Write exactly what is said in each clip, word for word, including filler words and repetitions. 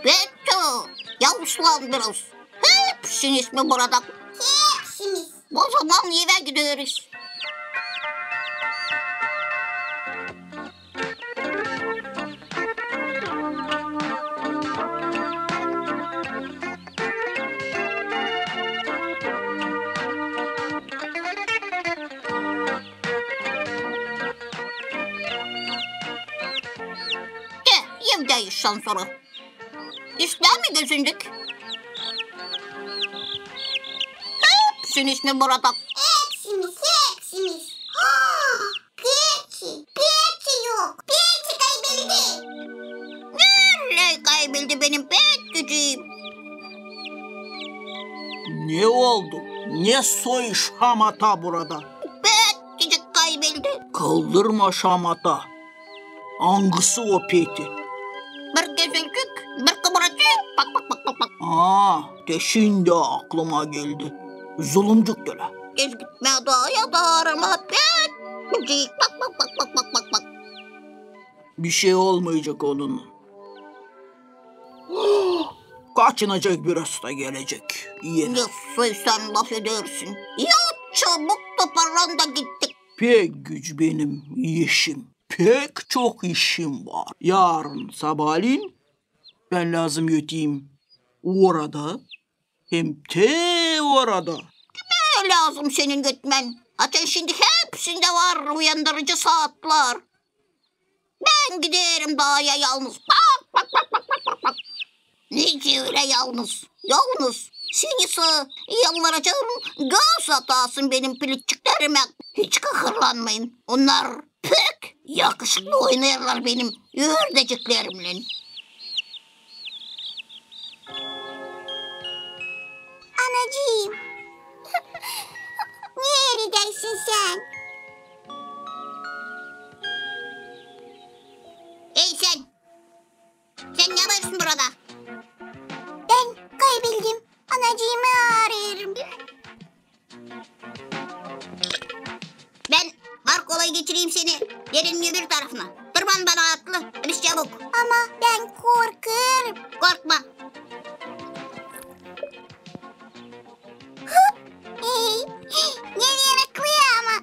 Peki, ya uslandınız? Hepsiniz mi burada? Hepsimiz. O zaman evä gideriz. De, evdäyiz şansora. İslää mi gözündük? Hepsiniz mi burada? Hepsimiz, hepsimiz. Peti, Peti yok. Peti kaybeldi. Nereyi kaybeldi benim Peticim? Ne oldu? Ne soy şamata burada? Peticik kaybeldi. Kaldırma şamata. Angısı o Peti? Bir gözülcük, bir kıbıracık. Bak, bak, bak, bak, bak. Aa, te şindi aklıma geldi. Zulumcuk dölä. Gel gitmää daaya da arama Peticik. Bak, bak, bak, bak, bak, bak, bak. Bir şey olmayacak onun. Kaçınacak, biraz da gelecek. Yine. Ne soy sän laf edersin? Ya çabuk toparlan da gittik. Pek güç benim işim. Pek çok işim var. Yarın sabaalin bän lääzım öteyim orada hem te orada. Kimä lääzım senin ötmän? Açan şindi hepsindä var uyandırıcı saatlär. Bän giderim daaya yalnız. Bak, bak, bak, bak, bak, bak. Nicä ölä yalnız? Yalnız. Seni sa yalvaracam, göz atasın benim piliççiklerimä. Hiç kahırlanmayın. Onnar pek yakışıklı oynêêrlar benim ördeciklerimnän. Anacıım, neredäysin sän? Ey sän! Sän ne yapêrsın burada? Bän kaybeldim. Anacıımı arêêrım. Bän var kolay geçireyim seni derenin öbür tarafına. Tırman bana atlı, biz çabuk. Ama bän korkêrım. Korkma. Hıp! Ey, ne meraklı ama.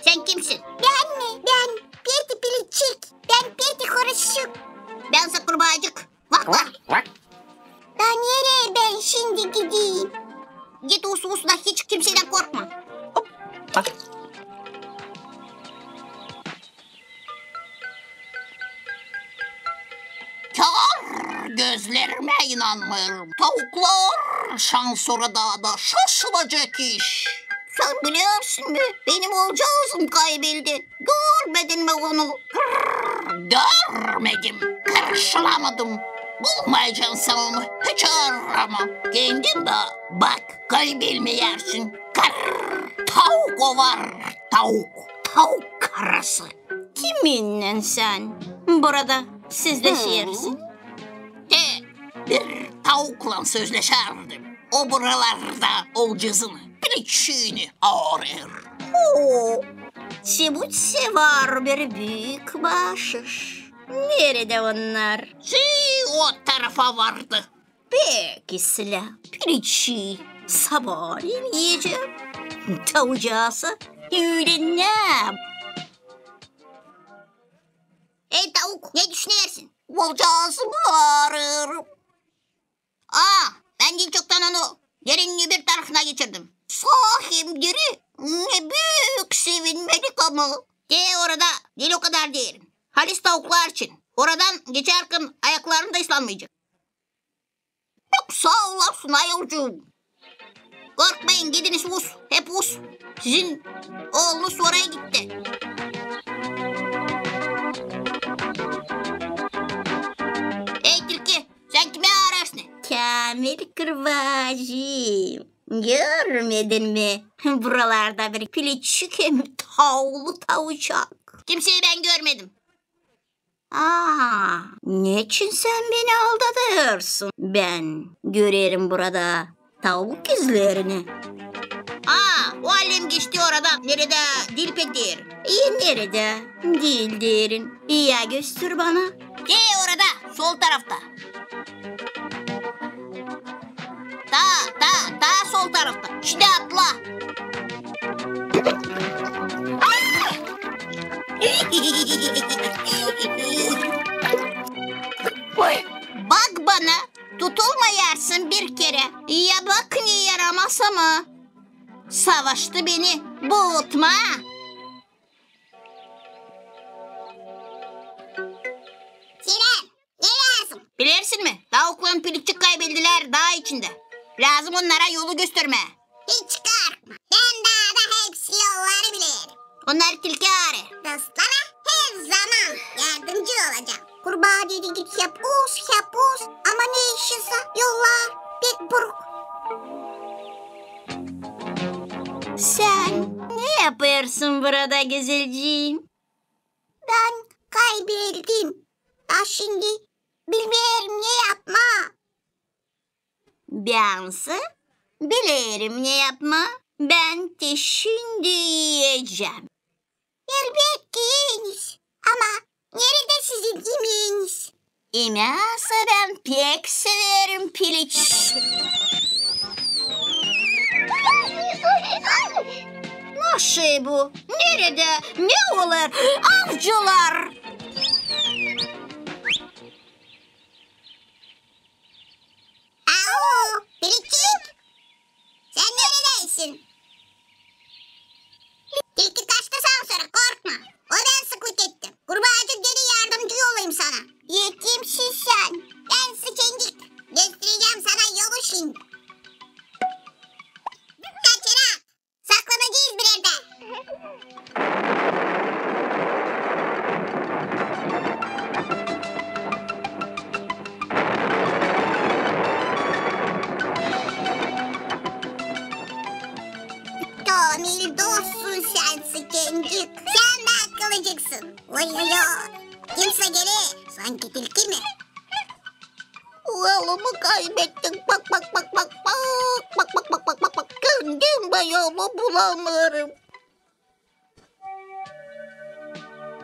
Sän kimsin? Bän mi? Bän Peti Piliçik. Bän Peti Horozçuk. Bän sa kurbaacık. Vak, vak. Da nereyi bän şindi gideyim? Git us-usuna, hiç kimseydän korkma. Hop. Bak. Kör gözlerimä inanmêêrım. Tavuklar şansora daada şaşılacek iş. Sän bilersin mi? Benim oolcaazım kaybeldi. Görmedin mi onu? Kırr, görmedim, karşılamadım. Bulmayacan sän onu, hiç arama. Kendin dä bak, kaybelmeyärsin. Kırr, tavuk o var, tavuk, tavuk karası. Kiminnän sän burada sözleşersin? Te bir tavuklan sözleşärdim. O buralarda oolcaazını, Piliçini arêêr. Ho, te bu sefär var bir büük baaşış. Neredä onnar? Te o tarafa vardı. Pek islää, Piliçi sabaalän iyecäm. Tavucaazı üülenä. Ey, tavuk, ne düşünersin? Oolcaazımı arêêrım. Aa, bän diil çoktan onu derenin öbür tarafına geçirdim. Saahi diri, ne büük sevinmelik ama. Te orada diil o kadar derin. Halis tavuklar için. Oradan geçärkän ayakların da ıslanmayacek. Pek saa olasın, ayolcuum. Korkmayın, gidiniz us, hep us. Sizin oolunuz oraya gitti. Ey, tilki, sän kimi arêêrsın? Kamil kurbaacıım, görmedin mi? Buralarda bir piliçik hem tavuklu tavucak. Kimseyi bän görmedim. Aa, neçin sän beni aldadêrsın? Bän görerim burada tavuk izlerini. Aa, o alemgi İştä orada, neredä dil pek deer. E, neredä dil deerin? Ya göster bana. Te orada, sol tarafta. Taa, taa, taa sol tarafta. İştä atla. Bak bana, tutulmayarsın bir kerä. Ya bak, ne yaramaz ama. Savaştı beni buutmaa. Selam, ne lääzım? Bilersin mi? Tauklan Pilikçik kaybeldilär daa içindä. Lääzım onnara yolu göstermää. Hiç korkma. Bän daada hepsi yolları bilerim. Onnar tilki arêêr. Dostlara her zaman yardımcı olacam. Kurbaa dedi git yapuz, yapuz. Ama ne işin sa yollar pek buruk. Sän ne yapêrsın burada, gözälciim? Bän kaybeldim. Taa şindi bilmeerim, ne yapmaa. Bän sä bilerim, ne yapmaa. Bän te şindi iyecäm. Elbetki, iyeniz. Ama neredä sizin imeeniz? İmää sä bän pek severim, Piliç. Naşey bu? Neredä? Ne olêr? Avcılar! Au, Pilikçik! Sän neredäysin? Tilki kaçtı sansora, korkma. O bän sıklık ettim. Kurbaacık dedi yardımcı olayım sana. Kimsin sän? Bän Sıçencik. Gösterecäm sana yolu şindi. Kaçarak. Saklanacez bir erdä. Tomil dostsun sän, Sıçencik. Sän dä akıllıcıksın. Oy, oy, oy. Kimsä geler. Sanki tilki mi? Yolumu kaybettim. Bak, bak, bak. Kendim bä yolumu bulamêêrım.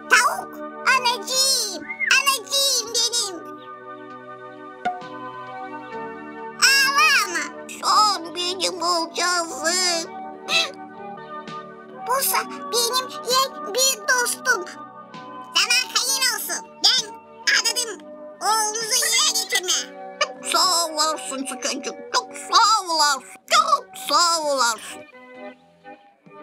Tauk, anacıım, anacıım benim. Ağlama. Sän benim balcaazım. Bu sa benim en büük dostum. Sana hayin olsun. Bän adadım oolunuzu evä getirmää. Saa olarsın, Sıçencik. Çok saa olarsın. Çok saa olarsın.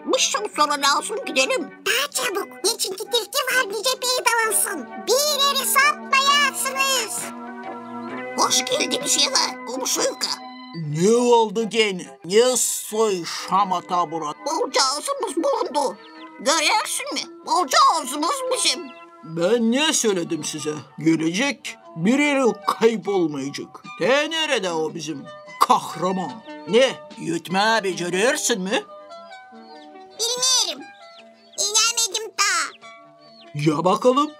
Biz şindi sora lääzım gidelim. Taa çabuk. Neçin ki tilki var nicä peydalansın. Bir erä satmayarsınız. Hoş geldiniz evä, komşuyka. Ne oldu genä? Ne soy şamata burada? Balcaazımız bulundu. Görersin mi? Balcaazımız bizim. Bän ne söledim sizä? Gelecek, bir erä kayıp olmayacek. Te neredä o bizim kahraman? Ne, üyütmää becerersin mi? Bilmeerim. Denemedim taa. Ya bakalım.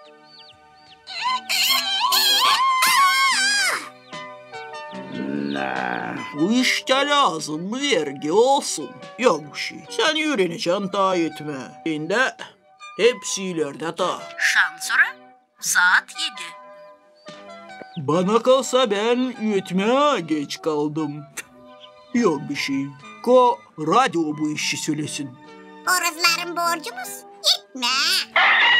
Bu iştä lääzım vergi olsun. Yok bir şey. Sän üürenecän taa üyütmää. Şindi hepsi ilerdä taa. Şansora saat edi. Bana kalsa, bän üyütmää geç kaldım. Yok bir şey. Ko radio bu işi sölesin. Orazların borcumuz etmää.